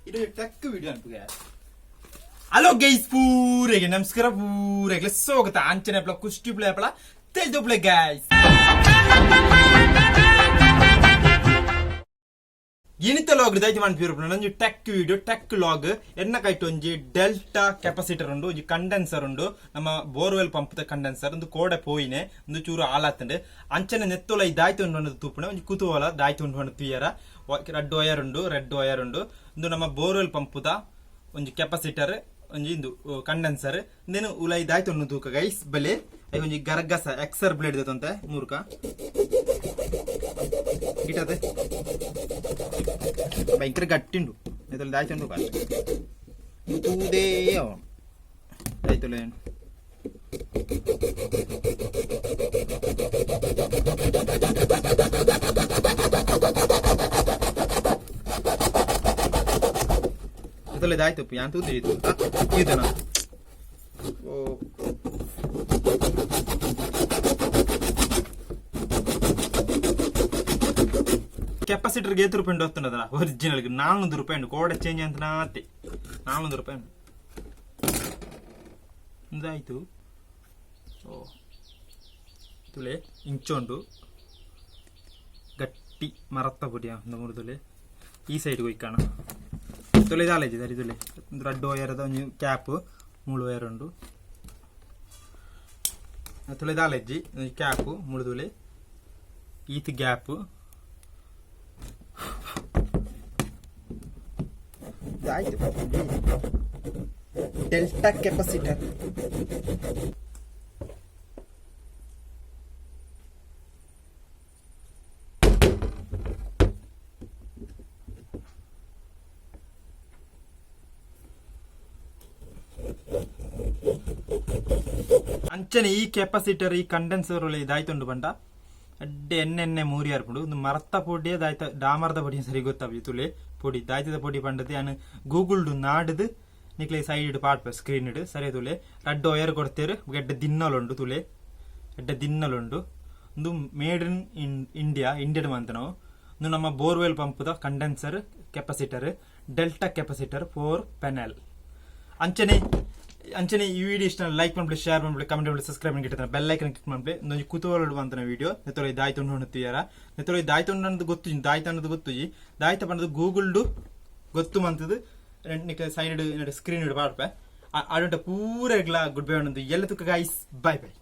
ಇದು tech video ಅನ್ಪುಗೆ. Hello guys, ಪೂರೆಗೆ ನಮಸ್ಕಾರ, ಪೂರೆಗೆ ಸ್ವಾಗತ. ಅಂಚನೆ ಹಪ್ಲ ಕುಷ್ಟಿ ಪ್ಲೇ ಹಪ್ಲ ತೆಲ್ದು ಪ್ಲೇ ಗೈಸ್. ಇನಿತ ಲಾಗ್ ದಯಚ ಮನ್ಪಿರು ಒಂಜಿ ಟೆಕ್ ವಿಡಿಯೋ, ಟೆಕ್ ಲಾಗ್. ಎನ್ನ ಕೈಟ್ ಒಂಜಿ ಡೆಲ್ಟಾ ಕೆಪಾಸಿಟರ್ ಉಂಡು, ಒಂಜಿ ಕಂಡೆನ್ಸರ್ ಉಂಡು. ನಮ್ಮ ಬೋರ್ವೆಲ್ ಪಂಪ್ ದ ಕಂಡೆನ್ಸರ್ ಒಂದು ಕೋಡೆ ಪೋಯಿನೆ, ಒಂದು ಚೂರು ಆಲಾತುಂಡು. ಅಂಚನೆ ನೆತ್ತೊಲ ಈ ದಾಯ್ತು ಉಂಡು ತೂಪುಣ ಒಂಜಿ ಕುತೂಹಲ, ದಾಯ್ತು ಉಂಡು ತೂಯರ. ರೆಡ್ ವಯರ್ ಉಂಡು, ರೆಡ್ ವಯರ್ ಉಂಡು. ಇಂದು ನಮ್ಮ ಬೋರ್ವೆಲ್ ಪಂಪುದ ಒಂಜಿ ಕೆಪಾಸಿಟರ್, ಒಂಜಿ ಇಂದು ಕಂಡೆನ್ಸರ್. ಇಂದೆನು ಉಲಾಯಿ ದಾಯ್ತು ಉಂಡು ತೂಕ ಗೈಸ್ ಬಲೆ. ಐಕ್ ಒಂಜಿ ಗರಗಸ ಎಕ್ಸರ್ ಬ್ಲೇಡ್ ದೆತೊಂತೆ ಮೂರ್ಕ ಗಿಟದೆ ಭಯಂಕರ ಗಟ್ಟಿ ಉಂಡು. ನೆತ್ತೊಲ ದಾಯ್ತು ಉಂಡು ತೂದೇ ಅವ ದಾಯ್ತೊಲ. ನೆತ್ತೊಲ ದಾಯ್ತು ಯಾನ್ ತೂದು ಇದನ. ಓ, ಕೆಪಾಸಿಟರ್ ಏತ್ ರೂಪಾಯಿ ಉಂಡು ಗೊತ್ತುಂಡದಲ್ಲ? ಒರಿಜಿನಲ್ 400 ರೂಪಾಯಿ ಉಂಡು. ಕೋಡೆ ಚೇಂಜ್ ಅಂತ ನಾತೆ 400 ರೂಪಾಯಿ ಉಂಡು. ಇಂದಾಯ್ತು. ಓ, ತುಲೆ ಇಂಚ ಉಂಡು. ಗಟ್ಟಿ ಮರತ್ತ ಪೊಡಿಯ ಒಂದು ಮೂರು ತುಲೆ. ಈ ಸೈಡ್ ಕೊಯ್ಕಾಣ ತುಲೆ ದಾಲೇಜಿ ಸರಿ ತುಲೆ. ರಡ್ಡ್ ವಯರ್ದ ಒಂಜಿ ಕ್ಯಾಪ್, ಮೂಳು ವಯರ್ ಉಂಡು. ತುಲೆ ದಾಲೆಜ್ಜಿ, ಒಂಜಿ ಕ್ಯಾಪ್ ಮೂಳು ತುಲೆ. ಈತ್ ಗ್ಯಾಪ್ ಆಯ್ತು. Delta capacitor. ಅಂಚನೆ ಈ ಕೆಪಾಸಿಟರ್, ಈ ಕಂಡೆನ್ಸರ್ ಇದಾಯ್ತುಂಡು ಪಂಡ ಎಡ್ಡೆ ಎಣ್ಣೆ ಎಣ್ಣೆ ಮೂರಿ ಆರ್ಪುಂಡು. ಒಂದು ಮರತ್ತ ಪೊಡಿಯ ದಾಯ್ತ ಡಾಮರ್ದ ಪೊಡಿ ಸರಿ ಗೊತ್ತಾಪಿ. ತುಲೆ ಪೊಡಿ ದಾಯ್ತದ ಪೊಡಿ ಪಂಡದು ಯಾನ್ ಗೂಗಲ್ ನಾಡುದು ನಿಕ್ಲೆ ಸೈಡ್ ಪಾಡ್ಪೆ ಸ್ಕ್ರೀನ್ ಇಡ್ ಸರಿ ತುಲೆ. ರಡ್ಡ್ ವಯರ್ ಕೊಡ್ತೇರು. ಎಡ್ಡೆ ದಿನ್ನಲುಂಡು ತುಲೆ, ಎಡ್ಡೆ ದಿನ್ನಲುಂಡು. ಉಂದು ಮೇಡ್ ಇನ್ ಇಂಡಿಯಾ, ಇಂಡಿಯಡ್ ಮಂತನವು. ಉಂದು ನಮ್ಮ borewell ಪಂಪ್ದ condenser capacitor, delta capacitor 4 panel. ಅಂಚನೆ ಅಂಚನೆ ಈ ವಿಡಿಯೋ ಇಷ್ಟ ಲೈಕ್ ಮನ್ಪುಲೆ, ಶೇರ್ ಮನ್ಪುಲೆ, ಕಮೆಂಟ್ ಮನ್ಪುಲೆ, ಸಬ್ಸ್ಕ್ರೈಬ್ ಮನ್ಪುಲೆ, ಬೆಲ್ ಐಕನ್ ಕ್ಲಿಕ್ ಮನ್ಪುಲೆ. ಒಂಜಿ ಕುತೂಹಲ ಬಂತನ ವಿಡಿಯೋ. ನೆತ್ತೊಲ ದಾಯ್ತು ಉಂಡು ತುಯರ. ನೆತ್ತೊಲ ದಾಯ್ತು ಉಂಡು ಗೊತ್ತು, ದಾಯ್ತು ಅನ್ನೋದು ಗೊತ್ತುಜಿ. ದಾಯ್ತ ಪಂಡದು ಗೂಗಲ್ ಗೊತ್ತು ಮಂತದು ನಿಕ ಸೈಡ್ ಸ್ಕ್ರೀನ್ ಪಾಡ್ಪೆ. ಅಡುಂಟ ಪೂರ ಗುಡ್ ಬೈ ಉಂಡು. ಎಲ್ಲ ತುಕ್ಕ ಗೈಸ್, ಬೈ ಬೈ.